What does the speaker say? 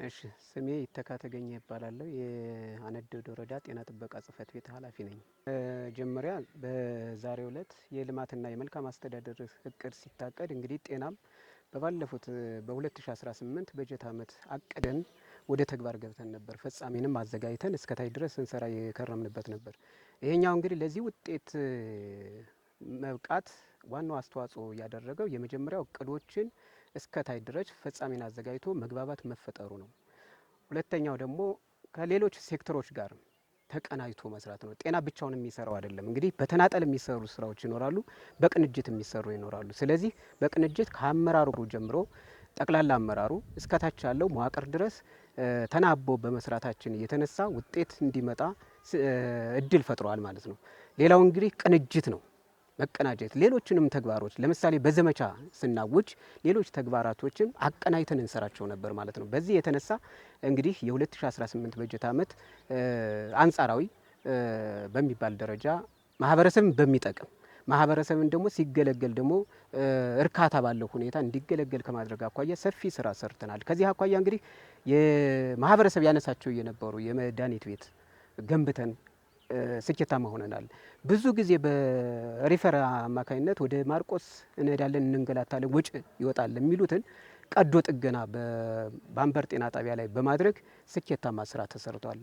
እሺ፣ ስሜ ይተካ ተገኘ ይባላለሁ። የአነደድ ወረዳ ጤና ጥበቃ ጽሕፈት ቤት ኃላፊ ነኝ። መጀመሪያ በዛሬው ዕለት የልማትና የመልካም አስተዳደር እቅድ ሲታቀድ እንግዲህ ጤናም በባለፉት በ2018 በጀት ዓመት አቅደን ወደ ተግባር ገብተን ነበር። ፈጻሚንም አዘጋጅተን እስከታች ድረስ ስንሰራ የከረምንበት ነበር። ይሄኛው እንግዲህ ለዚህ ውጤት መብቃት ዋናው አስተዋጽኦ ያደረገው የመጀመሪያው እቅዶችን እስከ ታች ድረስ ፈጻሚን አዘጋጅቶ መግባባት መፈጠሩ ነው። ሁለተኛው ደግሞ ከሌሎች ሴክተሮች ጋር ተቀናጅቶ መስራት ነው። ጤና ብቻውን የሚሰራው አይደለም። እንግዲህ በተናጠል የሚሰሩ ስራዎች ይኖራሉ፣ በቅንጅት የሚሰሩ ይኖራሉ። ስለዚህ በቅንጅት ከአመራሩ ጀምሮ ጠቅላላ አመራሩ እስከታች ያለው መዋቅር ድረስ ተናቦ በመስራታችን የተነሳ ውጤት እንዲመጣ እድል ፈጥሯል ማለት ነው። ሌላው እንግዲህ ቅንጅት ነው። መቀናጀት ሌሎችንም ተግባሮች ለምሳሌ በዘመቻ ስናውጅ ሌሎች ተግባራቶችን አቀናጅተን እንሰራቸው ነበር ማለት ነው። በዚህ የተነሳ እንግዲህ የ2018 በጀት ዓመት አንጻራዊ በሚባል ደረጃ ማህበረሰብን በሚጠቅም፣ ማህበረሰብን ደግሞ ሲገለገል ደግሞ እርካታ ባለው ሁኔታ እንዲገለገል ከማድረግ አኳያ ሰፊ ስራ ሰርተናል። ከዚህ አኳያ እንግዲህ የማህበረሰብ ያነሳቸው የነበሩ የመድኃኒት ቤት ገንብተን ስኬታማ ሆነናል። ብዙ ጊዜ በ refer አማካኝነት ወደ ማርቆስ እንሄዳለን፣ እንንገላታለን፣ ወጪ ይወጣል የሚሉትን ቀዶ ጥገና በአንበር ጤና ጣቢያ ላይ በማድረግ ስኬታማ ስራ ተሰርቷል።